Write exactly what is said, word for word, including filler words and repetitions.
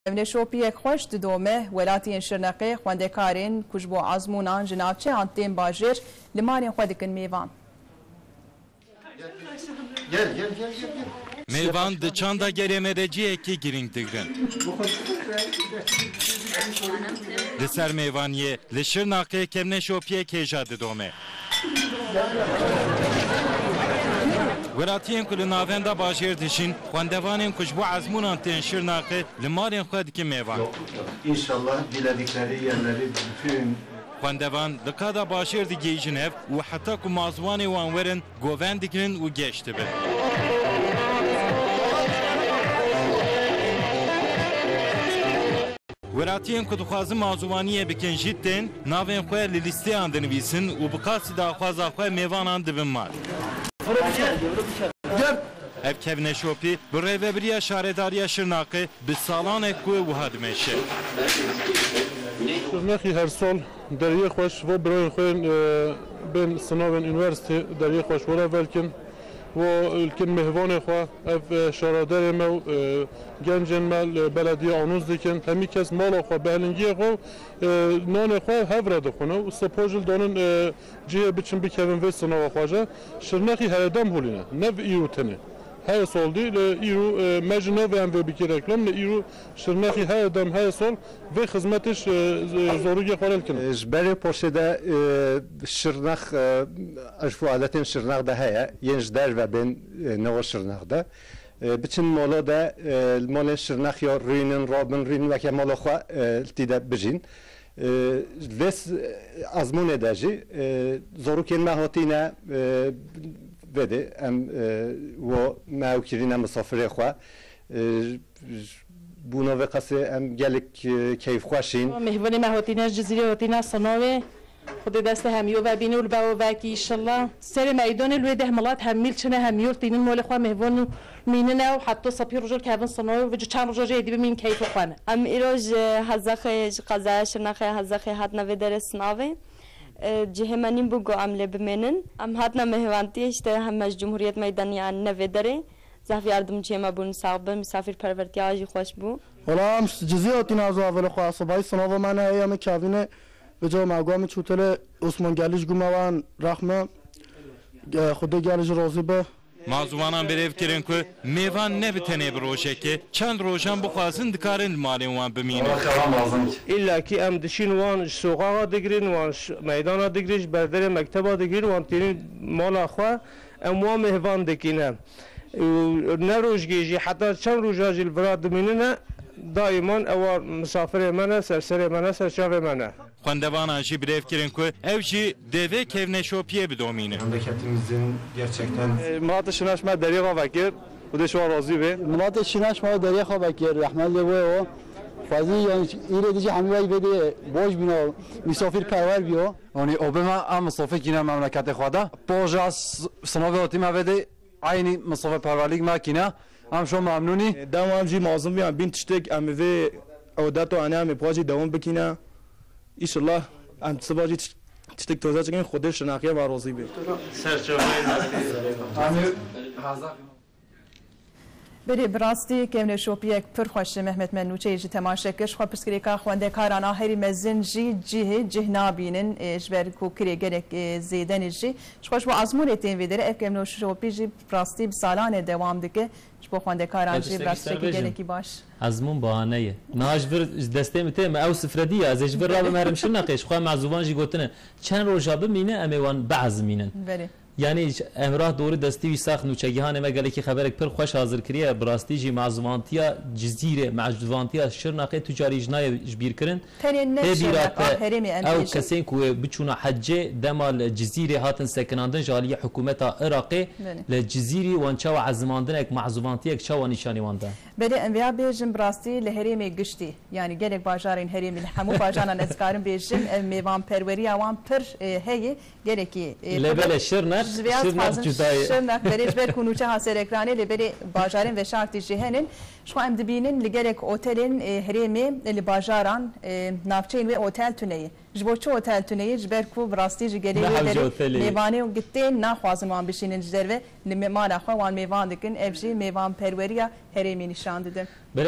Kevneşopiyek xweş didome, welatiyên Şirneqê xwendekarên ku ji bo ezmûnan ji navçeyan tên bajêr li malên xwe dikin mêvan. Gel, gel, gel, gel, gel. Mêvan di çanda gelê me de cihekî girîng digrin. Li ser mêvaniyê li Şirnexê kevneşopiyek hêja didome. Welatiyên ku li navenda bajêr dijîn, xwendevanên ku ji bo ezmûnan tên Şirnexê li malên xwe dikin mêvan. İnşallah diledikleri yerleri bütün Xwendevan li qada bajêr digihîjin hev û heta ku mazûwanê wan werin, govend digirin û geş dibin. Welatiyên ku dixwazin mazûwaniyê bikin jî tên, navên xwe li lîsteyan dinivîsin û bi qasî daxwaza xwe mêvanan dibin mal. Ev kevneşopî bi rêvebiriya Şaredariya Şirnexê bi salan e ku wiha dimeşe. Şirnexî her sal deriyê xwe ji bo birayên xwe yên, e, bên sinavên unîversîtê deriyê xwe ji bo re vekin. Bo ilkin mêvanê xwe, ev, e, şaredarê me û, e, gencên me li belediye anons dikin. Hemî kes mala xwe, behlingiyê xwe, e, nanê xwe hev re dixwin û spas jî li danin, e, cihê biçin bikevin vê sinava xwe jî. Şirnexî herêdam holîne, ne îro tenê. Her sal dî li îro, e, me ji navê em vê bikî reklam, li îro Şirnexî herêdam her sal vê xizmetê ji, e, zorûgê xwe re dikin. Ji berê poşê de, e, Şirnex, e, erf û adetên Şirnex de heye, yên ji derve bên, e, nava Şirnex de. E, biçin mala de, e, li malên Şirnex ya rûynin, rabin, rûynin weke mala xwe, e, li tî de bijîn. E, vê s-, ezmûnê de jî, e, zorokên me hatîne, e, vê dê em, e, wo me ew kirîne misafirê xwe. E, bûna vê qasê em gelek, e, keyfxweş în. Mêvanê me hatîne, ji Cizîrê hatîne, sinavê. Xwedê destê hemî ve bîne û li ber we vekî, înşallah. Serê meydanê li wê deh milet hemî li çine, hemî li tînin malê xwe mêvan û mînine û heta sepî roja li kevin sinavê û vêca çend roja jî êdî bimîn keyfê xwe ne. Em îro ji Hezexê, ji qezaya Şirnexê Hezexê hatine vê derê sinavê. E, cihê me nîn bû ku em lê bimênin. Em hatine mêvantiyê, işte heme ji Cumhuriyet Meydanî anîne vê derê. Zehf yardimciyê me bûn, sax bin, misafirpervertiya jî xweş bû. Wela em Cizîrê hatîne, ez avêla xwe, sibayî sinava me ne heye, me kevîne. Vêca me gwa min çûtele Osman Gelî ji guma wan rehme. E, Xwedê Gelî jî razî be. Mazûwanan birêv kirin ku mêvan ne bi tenê bi rojekê, çend rojan bixwazin dikarin li malên wan bimînin. Îlla kî em diçîn wan ji soqaxa digirin, wan ji meydana digirin, ji berderê mekteba digirin, wan tînin mala xwe, em wan mêvan dikîne. Û ne rojgê jî, heta çend roja jî li vira dimînine, daîman ew misafirê me ne, ser serê me ne, ser çavê me ne. Xwendevanan jî birêv kirin ku ew jî dê vê kevneşopiyê bidomînin. Memleketimizin gerçekten E, Milat Şinaş me derê xwe vekir û dê şiwa razî bê. Milatê Şinaş me derê xwe vekir, rehmet lê wê o. Xwezî, yani, îrê dijî hemî wey vê dê baş bîna, misafirperwer bîyo. Yanî, obê me em misafir kîne memleketê xwe de. Paja s-, sinavê hatî me vê dê eynî misafirperwerlîk me kîne. Em şo memnûnî. Dema em jî mazin bîyan bîn tiştek em vê ew deto ene em ê pajî dewam bikîne. Înşallah em siva jî tiş-, tiştek toze çikin, Xwedê Şirnaxiya ve razî bê. Serçavayê Em ê hazar Berê bi rastî kevneşopiyek pir xweş e. Mehmet me nûçeyê jî temaşe kir. Ji xwe pirsgirêka xwendekaran a herî mezin jî cihê cih nabînin. Ê, ji ber ku kirê gelek, ê, zêde ne jî. Ji xwe ji bo ezmûnê tên vê derê. Ev kevneşopî jî bi rastî bi salan e dewam dike. Ji bo xwendekaran jî bi rastî gelekî baş. Ezmûn bahane ye. Niha ji vir destê min tê, me ew sifre dî ya. Ez ê ji vir rabim herim Şirnexê. Ji xwe mezûvan jî gotine. Çend roja bimîne, em ê wan biezmînin. Belê. Yanî, Emrah Doğru destî wî sax nûçegihanê me gelekî xeberek pir xweş hazir kiriye. Bi rastî jî mezvantiya Cizîrê, mezvantiya Şirnexê tu carî ji nayê ji bîr kirin. Tenê ne Şirnex, a herêmê em bêjin. Ew kesên ku wê biçûna hecê dema li Cizîrê hatin sekinandin ji aliyê hikûmeta Iraqê, Belê. Li Cizîrî wan çawa ezimandinek, mezvantiyek çawa nîşanî wan da? Belê, em vêya bêjin, bi rastî li herêmê giştî, yanî gelek bajarên herêmê, li hemû bajaran ez karim bêjim, ev mêvanperweriya wan pir, e, heye. Gelekî, e, Lê belê Şirnex, ji vê ya Şirnex dixwazim cuda ye. Şirnex belê, ji ber ku nûçe ha ser ekranê, lê belê bajarên veşartî jî henin. Ji xwe em dibînin li gelek otelên, e, herêmê, e, li bajaran, e, navçeyên wê otel tune ye. Ji bo çi otel tune ye? Ji ber ku bi rastî ji gelê Ne wê hewce derê otelê. Mêvanê û gitên naxwazin wan bişînin ji derve, li me-, mala xwe wan mêvan dikin. Ev jî mêvanperweriya herêmê nîşan dide. Belê.